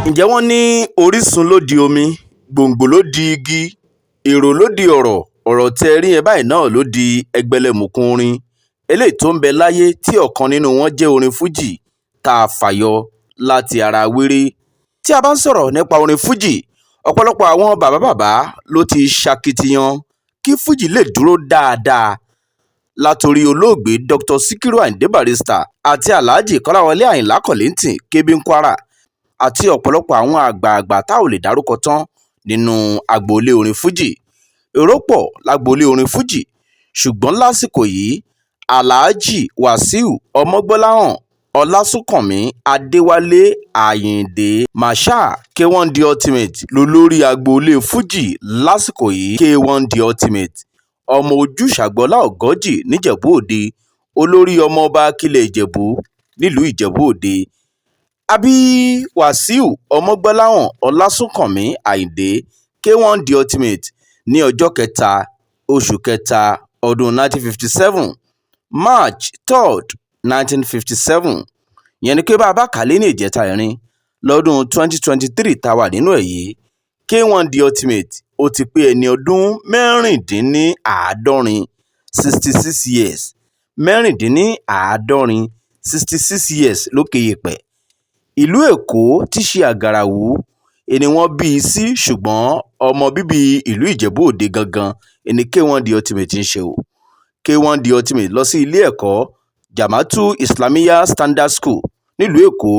Ǹjẹ́ wọ́n ní orísun ló di omi, gbòǹgbò ló di igi, èrò ló di ọ̀rọ̀, ọ̀rọ̀ tẹ́ ẹ rí yẹn báyìí náà ló di ẹgbẹlẹmùkù orin eléyìí tó ń bẹ láyé, tí ọ̀kan nínú wọn jẹ́ orin fújì tá a fàyọ láti ara wéré. Tí a bá ń sọ̀rọ̀ nípa orin fújì, ọ̀pọ̀lọpọ̀ àwọn bàbá bàbá ló ti ṣakitiyan kí fújì lè dúró dáadáa, látòrí olóògbé Dr. Sikiru Ayinde Barrister àti Alhaji Kọ́láwọlé Àyìnlá Kollington Kébé ní Kwara, àti ọ̀pọ̀lọpọ̀ àwọn àgbààgbà tá ò lè dárúkọ tán nínú agboolé orin fújì. Èrò pọ̀ lágboolé orin fújì, ṣùgbọ́n lásìkò yìí, Alhaji Wàsíù Ọmọgbọ́láhàn Ọlásùnkànmí Adéwálé Ayinde Marshal K1 De Ultimate lólórí agboolé fújì lásìkò yìí. K1 De Ultimate, ọmọ ojúṣàgbọ́lá Ọ̀gọ́jì nìjẹ̀bú Òde, olórí ọmọọba Akílẹ̀ Ìjẹ̀bú nílùú Ìjẹ̀bú Òde. Àbí Wàsíù Ọmọgbọ́láhàn Ọlásùnkànmí Ayinde K1 De Ultimate ní ọjọ́ kẹta oṣù kẹta ọdún 1957, March 3rd, 1957. Ìyẹn ni pé bá a bá kà á lé ní ìjẹta ìrìn lọ́dún 2023 tá a wà nínú ẹ̀ yìí, K1 De Ultimate ó ti pé ẹni ọdún 76, 66 years, 76, 66 years lókè eèpẹ̀. Ìlú Èkó tí í ṣe Àgàràwú ni wọ́n bí i sí, ṣùgbọ́n ọmọ bíbí ìlú Ìjẹ̀bú Òde gangan ni K1 De Ultimate ń ṣe o. K1 De Ultimate lọ sí ilé ẹ̀kọ́ Jama'atu Islamiyya Standard School nílùú Èkó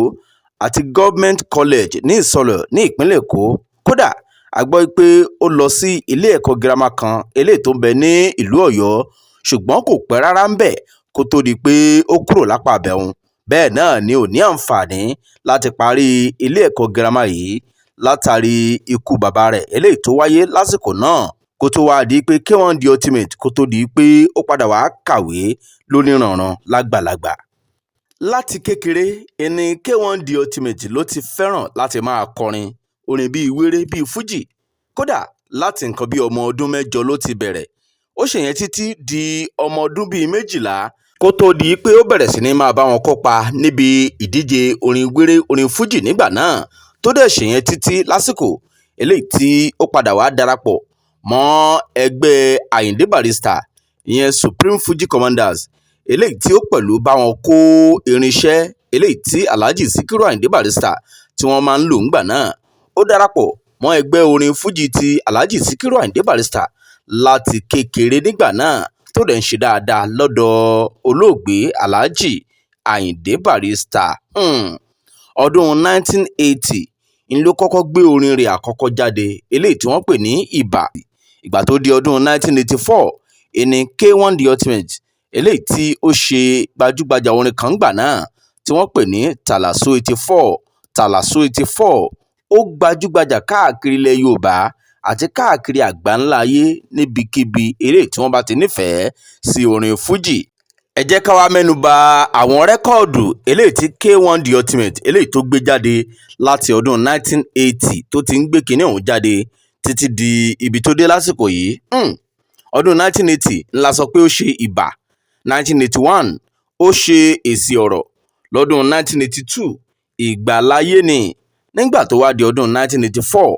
àti Government College ní Ìsọlọ̀ ní ìpínlẹ̀ Èkó. Kódà a gbọ́ pé ó lọ sí ilé ẹ̀kọ́ girama kan eléyìí tó ń bẹ ní ìlú Ọ̀yọ́, ṣùgbọ́n kò pẹ́ rárá ń bẹ̀ kó tó di pé ó kúrò lápá abẹ́hùn. Bẹ́ẹ̀ náà ni ò ní àǹfààní láti parí ilé ẹ̀kọ́ girama yìí látàrí ikú bàbá rẹ̀ eléyìí tó wáyé lásìkò náà, kó tó wáá di pé K1 De Ultimate kó tó di pé ó padà wàá kàwé lóníranran lágbàlagbà. Láti kékeré ni K1 De Ultimate ló ti fẹ́ràn láti máa kọrin orin bíi wéré bíi fújì. Kódà láti nǹkan bíi ọmọ ọdún 8 ló ti bẹ̀rẹ̀. Ó ṣèyẹn títí di ọmọ ọdún bíi 12 kó tó di pé ó bẹ̀rẹ̀ sí ní máa bá wọn kópa níbi ìdíje orin wéré orin fújì nígbà náà, tó dẹ̀ ṣèyẹn títí lásìkò eléyìí tí ó padà wàá darapọ̀ mọ́ ẹgbẹ́ Ayinde Barrister, ìyẹn Supreme Fuji Commanders, eléyìí tí ó pẹ̀lú bá wọn kó irinṣẹ́ eléyìí tí Alhaji Sikiru Ayinde Barrister tí wọ́n máa ń lò ńgbà náà. Ó darapọ̀ mọ́ ẹgbẹ́ orin fújì ti Alhaji Sikiru Ayinde Barrister láti kékeré nígbà náà, tó dẹ̀ ń ṣe dáadáa lọ́dọ̀ olóògbé Alhaji Ayinde Barrister. Ọdún 1980 ń ló kọ́kọ́ gbé orin rẹ̀ àkọ́kọ́ jáde eléyìí tí wọ́n pè ní Ìbà. Ìgbà tó di ọdún 1984 ìní K1 De Ultimate eléyìí tí ó ṣe gbajúgbajà orin kan gbà náà tí wọ́n pè ní Tàlàsó 84. Tàlàsó 84 ó gbajúgbajà káàkiri ilẹ̀ Yorùbá àti káàkiri àgbáńlá ayé níbikíbi eléyìí tí wọ́n bá ti nífẹ̀ẹ́ sí orin fújì. Ẹ jẹ́ ká wá mẹ́nu bà àwọn rẹ́kọ́ọ̀dù eléyìí tí K1 De Ultimate eléyìí tó gbé jáde láti ọdún 1980 tó ti ń gbé kinní ọ̀hún jáde títí di ibi tó dé lásìkò yìí. Ọdún 1980 ńlá sọ pé ó ṣe Ìbà. 1981 ó ṣe Èsì Ọ̀rọ̀. Lọ́dún 1982, Ìgbàláyé ni. Nígbà tó wá di ọdún 1984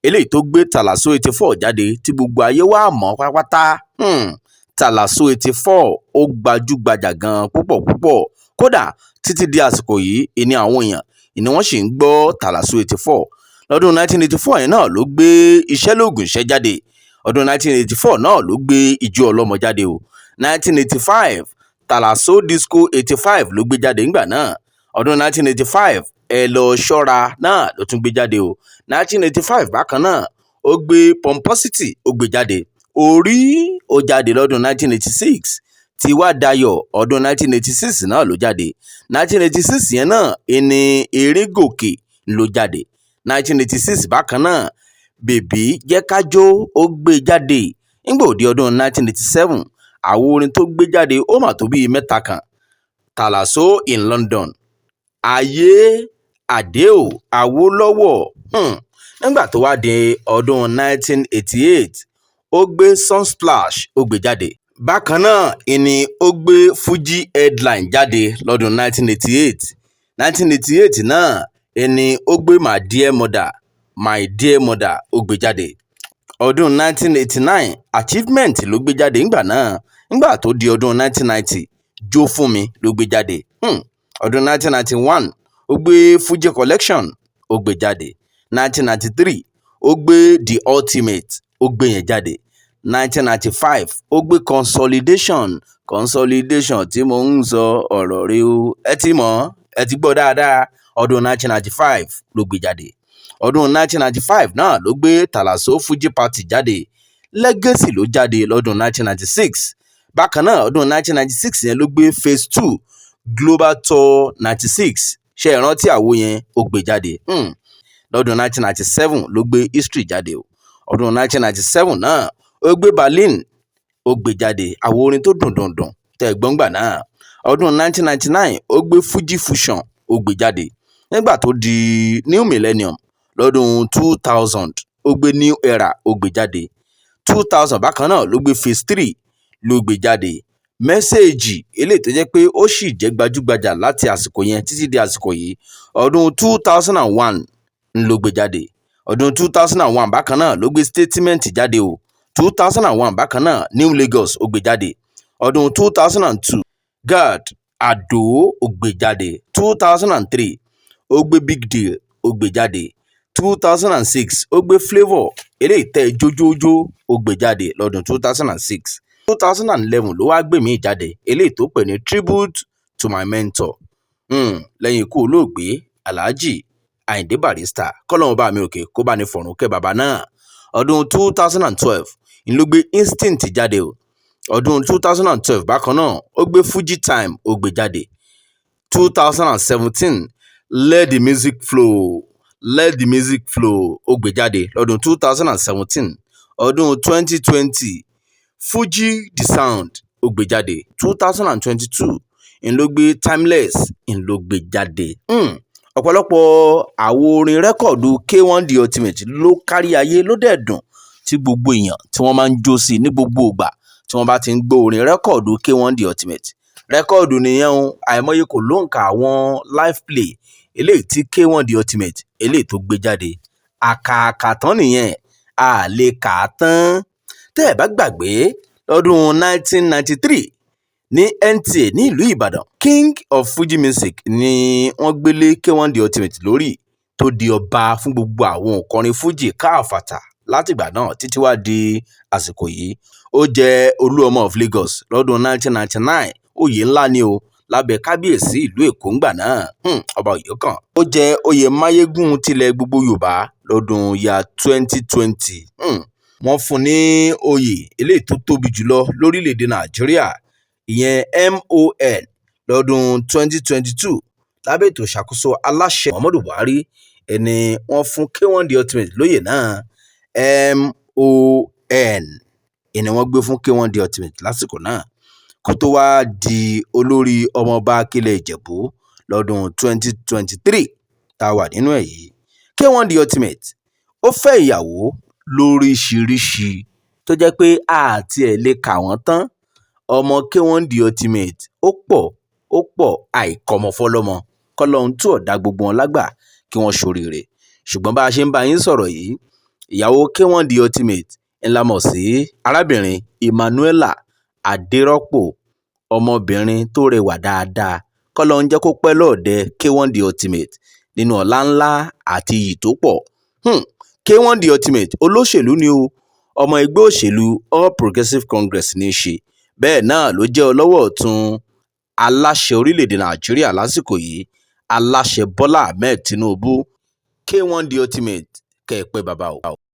eléyìí tó gbé Tàlàsó 84 jáde tí gbogbo ayé wá mọ̀ pátápátá. Tàlàsó 84 ó gbajúgbajà gan-an púpọ̀ púpọ̀. Kódà títí di àsìkò yìí ìní àwọn èèyàn ìní wọ́n sì ń gbọ́ Tàlàsó 84. Lọ́dún 1984 yẹn náà ló gbé Iṣẹ́ Lóògùn Ìṣẹ́ jáde. Ọdún 1984 náà ló gbé Ijó Ọlọ́mọ jáde o. 1985, Tàlàsó Disco 85 ló gbé jáde ńgbà náà. Ọdún 1985, Ẹ Lọ Ṣọ́ra náà ló tún gbé jáde o. 1985 bákan náà, ó gbé Pomposity, ó gbé jáde. Orí ó jáde lọ́dún 1986. Tiwa Dayọ̀, ọdún 1986 náà ló jáde. 1986 yẹn náà ìní Erin Gòkè ló jáde. 1986 bákan náà, Bèbí Jẹ́ Ká Jó ó gbé jáde. Nígbà ó di ọdún 1987, àwo orin tó gbé jáde ó mà tó bíi mẹ́ta kan: Tàlàsó in London, Ayé Àdéò Awólọ́wọ̀. Nígbà tó wá di ọdún 1988, ó gbé Sunsplash, ó gbé jáde. Bákan náà ìní ó gbé Fuji Headline jáde lọ́dún 1988. 1988 náà Ẹni ó gbé My Dear Mother, My Dear Mother, ó gbé jáde. Ọdún 1989, Achievement ló gbé jáde ńgbà náà. Ńgbà tó di ọdún 1990, Jó Fún Mi ló gbé jáde. Ọdún 1991, ó gbé Fuji Collection, ó gbé jáde. 1993, ó gbé The Ultimate, ó gbé yẹn jáde. 1995, ó gbé Consolidation. Consolidation tí mo ń sọ ọ̀rọ̀ rẹ o, ẹ ti mọ̀, ẹ ti gbọ́ dáadáa. Ọdún 1995 ló gbé jáde. Ọdún 1995 náà ló gbé Talazo Fuji Party jáde. Legacy ló jáde lọ́dún 1996. Bákan náà, ọdún 1996 yẹn ló gbé Phase 2 Global Tour 96. Ṣe é rántí àwo yẹn? Ó gbé jáde. Lọ́dún 1997 ló gbé History jáde o. Ọdún 1997 náà, ó gbé Berlin, ó gbé jáde, àwo orin tó dùn dùn dùn tẹ́ gbọ́ngbà náà. Ọdún 1999, ó gbé Fuji Fusion, ó gbé jáde. Nígbà tó di New Millennium lọ́dún 2000, ó gbé New Era, ó gbé jáde. 2000 bákan náà ló gbé Phase 3, ló gbé jáde. Message, eléyìí tó jẹ́ pé ó sì jẹ́ gbajúgbajà láti àsìkò yẹn títí di àsìkò yìí, ọdún 2001 ń ló gbé jáde. Ọdún 2001 bákan náà ló gbé Statement jáde o. 2001 bákan náà, New Lagos, ó gbé jáde. Ọdún 2002, God Àdó, ó gbé jáde. 2003, ó gbé Big Deal, ó gbé jáde. 2006, ó gbé Flavour, eléyìí tẹ́ jójójó, ó gbé jáde lọ́dún 2006. 2011 ló wá gbé míì jáde, eléyìí tó pè ní Tribute to My Mentor, lẹ́yìn ikú olóògbé Alhaji Ayinde Barrister, kọ́lọ́run bá mi òkè kó bá ní fọ̀run kẹ́ bàbá náà. Ọdún 2012 ń ló gbé Instinct jáde o. Ọdún 2012 bákan náà, ó gbé Fuji Time, ó gbé jáde. 2017, Let the Music Flow, Let the Music Flow, ó gbé jáde lọ́dún 2017. Ọdún 2020, Fuji the Sound, ó gbé jáde. 2022 ń ló gbé Timeless, ń ló gbé jáde. Ọ̀pọ̀lọpọ̀ àwo orin record K1 The Ultimate ló kárí ayé, ló dẹ̀ dùn tí gbogbo èèyàn tí wọ́n máa ń jó sí ní gbogbo ìgbà tí wọ́n bá ti ń gbọ́ orin record K1 The Ultimate. Record nìyẹn o. Àìmọye kò lóǹkà àwọn live play eléyìí tí K1 The Ultimate eléyìí tó gbé jáde. Àkàkà tán nìyẹn, a lè kà á tán. Tẹ́ ẹ̀ bá gbàgbé, lọ́dún 1993 ní NTA ní ìlú Ìbàdàn, King of Fuji Music ni wọ́n gbélé K1 The Ultimate lórí, tó di ọba fún gbogbo àwọn òǹkọrin Fuji káàfàtà látìgbà náà títí wá di àsìkò yìí. Ó jẹ́ Olúọmọ of Lagos lọ́dún 1999. Oyè ńlá ni o lábẹ́ kábíyèsí ìlú Èkó ńgbà náà, Ọba Òyekàn. Ó jẹ́ oyè Máyégún tilẹ̀ gbogbo Yorùbá lọ́dún ya 2020. Wọ́n fún ní oyè eléyìí tó tóbi jùlọ lórílẹ̀‐èdè Nàìjíríà, ìyẹn MON, lọ́dún 2022 lábẹ́ ètò ìṣàkóso aláṣẹ Muhammadu Buhari. Ẹni wọ́n fún K1 The Ultimate lóyè náà, MON, ìní wọ́n gbé fún K1 The Ultimate lásìkò náà, kó tó wáá di olórí ọmọọba Akílẹ̀ Ìjẹ̀bú lọ́dún 2023 tá a wà nínú ẹ̀ yìí. K1 The Ultimate, ó fẹ́ ìyàwó lóríṣìíríṣìí tó jẹ́ pé àti ẹ̀ lè kà wọ́n tán. Ọmọ K1 The Ultimate ó pọ̀, ó pọ̀, àìkọ́mọ fọlọ́mọ, kọ́lọ́hún tú ọ̀dà gbogbo wọn lágbà kí wọ́n ṣoríire. Ṣùgbọ́n bá a ṣe ń bá yín sọ̀rọ̀ yìí, ìyàwó K1 The Ultimate ńlá mọ̀ sí arábìnrin Emmanuela Adérọ́pò, ọmọbìnrin tó rẹwà dáadáa. Kọ́lọ́hún jẹ́ kó pẹ́ lọ́ọ̀dẹ̀ K1 The Ultimate nínú ọlá ńlá àti iyì tó pọ̀. K1 The Ultimate, olóṣèlú ni o. Ọmọ ẹgbẹ́ òṣèlú All Progressives Congress ní í ṣe. Bẹ́ẹ̀ náà ló jẹ́ ọlọ́wọ́ ọ̀tún aláṣẹ orílẹ̀‐èdè Nàìjíríà lásìkò yìí, aláṣẹ Bọ́lá Ahmed Tinubu. K1 The Ultimate, kẹ́ ẹ pẹ́ bàbá o.